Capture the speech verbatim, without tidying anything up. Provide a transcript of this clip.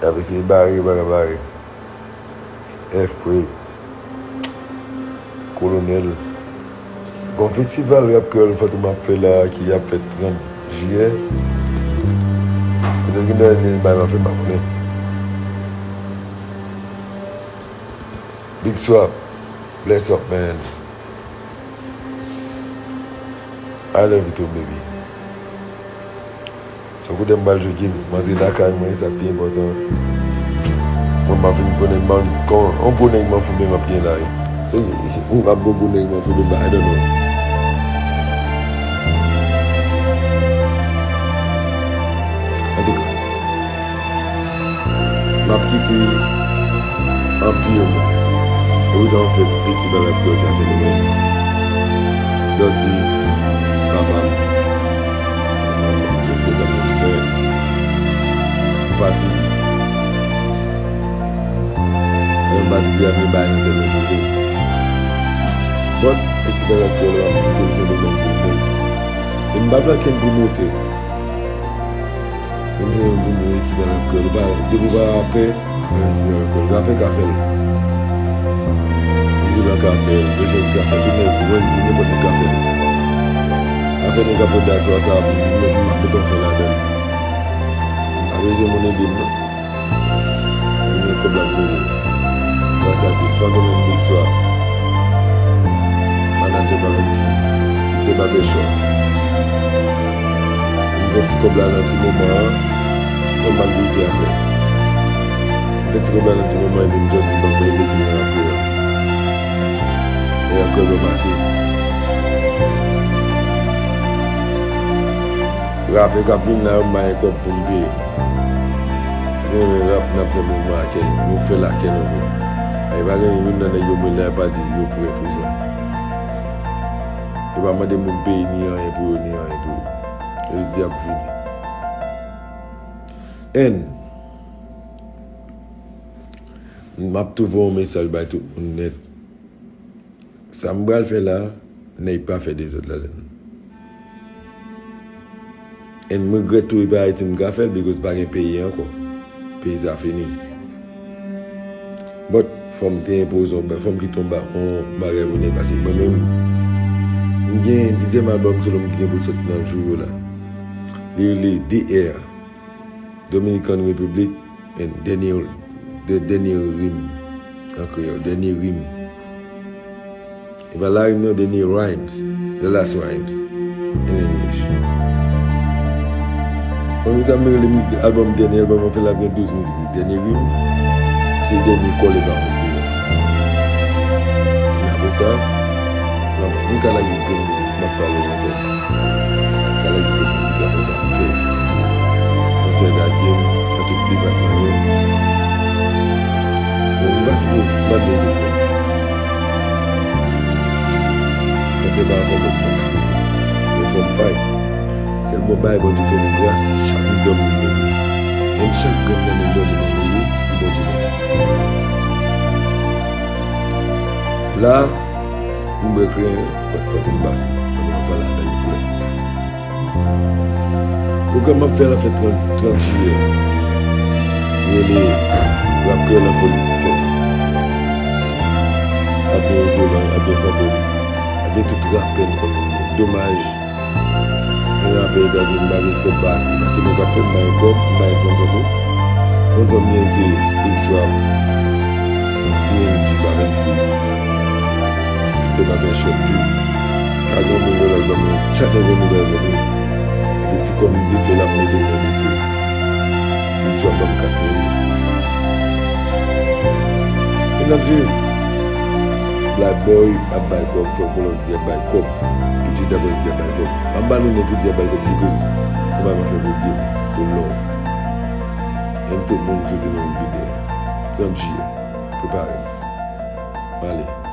Y ap eseye bare, yo pa ka bare. Earthquake. Kolonèl. Gon festival rap kreyòl Fantom ap fè la a ki ap fèt trant jiyè. Petèt gen dènye bay m ap fè, m pa konnen. Big Swap, bless up, man. I love you too, baby. Se yon kote m pral jwe game, m antre lakay mwen, sa k pi enpòtan. Mwen, m ap vin konnen man, kon, yon gwo nèg m an foube m ap gen la, wi. Se, m ap gon gwo nèg m an foube m, I don't know. Antouka, m ap kite anpil moun. E pou sa m fè festival rap kreyòl sa Sendomeng. Dòti, papa m. Mwen, mwen, mwen, se sa mwen fè. M fatige. Mwen, m fatige ap gen bagay nan tèt mwen toujou. But, festival rap kreyòl la, m kite l Sendomeng pou mwen. E m pa vle okenn pwomotè. Mwen di nou vin festival rap kreyòl. Ou pa, depi w pa rapè, fè festival rap kreyòl. Rapè ka fè l. Zoulan ka fè l. Bechans ka fè l. Tout nèg, Wendy, nenpòt nèg ka fè l. Afè nèg ap pran daso a sa, m, m, m ap met yon fen ladan l. Pa bezwen moun ede m, non. Mwen gen kòb la pou mete. Gras a Dieu, Fantom and Big Swap. Manager Baventy, Pete Babèchò. M fè ti kòb la nan ti moman an, fò m al verifye apre. M fè ti kòb la nan ti moman epi m jodi ban mwen envesti nan rap kreyòl. E rap kreyòl pa pase. Rapè k ap vin la yo, m ba yo kòb pou m peye. Si nou renmen rap, n ap fè mouvman ak kè nou. Nou fè l ak kè nou vre. E pa gen youn nan nèg yo mwen la, yo pa di yo prè pou sa. Yo pa mande m pou m peye ni anyen pou yo, ni anyen pou yo. Yo jis di y ap vini. And, m ap tou voye yon mesaj bay tout moun nèt. Sa m pral fè la, nèg pa fè dezòd ladan l. And m regrèt tou, e pa Ayiti m ka fè l, because pa gen peyi ankò. Peyi sa fini. But, fò m te enpoze yon ba-, fò m kite yon ba-, yon bagay pou nèg, paske mwen menm, m gen dizyèm albòm solo m ki gen pou l sòti nan jou yo la. Li rele D R. Dominican Republic, and Dènye, dè-, dènye rim an kreyòl, dènye rim. E pa larim non, dènye rhymes, the last rhymes in English. Konn sa m rele mizik, albòm, dènye albòm mwen fè la, gen douz mizik, dènye rim, se dènye kòlè pa moun deyò. And apre sa, m ka lage grenn mizik, m ap fè alèz ankò. Kalè ki fè mizik apre sa pou kè. Konsèy Dadye m nan tout depatman yo. Bon, m fatige, m pa byen devan. Sa te pa fò m fatige tou. Men fò m fight. Sèlman bay Bondye fè nou gras, chak nou dòmi nou dòmi. Menm chak grenn nan nou dòmi nan nou, wi, di Bondye mèsi. La, m bwè kleren, bat Fantom Bass, Fantom ap pale avè m klè. Pwogram m ap fè la fèt trant, trant jiyè. Li rele Rap Kreyòl an Foli Fest. Ap gen Izolan, ap gen Fantom, ap gen tout rapè nou konn gen. Domaj, gen rapè Etazini, m pa gen kòb pa achte. Pase mwen k ap fè, m pa gen kòb, m pa gen sponsor tou. Sponsor m yo se Big Swap, B M G, Baventy, Pete Babèchò, Pete. Ka gen yon milyon nan albòm yo, chak nèg gen yon milyon nan albòm yo. Epi ti kòb m te fè la, m mete l nan piti. Big Swap ban m kat mil. E n ap jere. Black Boy ap bay kòb, Franco Love di ap bay kòb, P J W di ap bay kòb. M ap ba nou nèg ki di ap bay kòb, because nou pa ka fè pou byen, pou love. And tout moun, m swete nou be there. Trant jiyè. Prepare nou. M ale.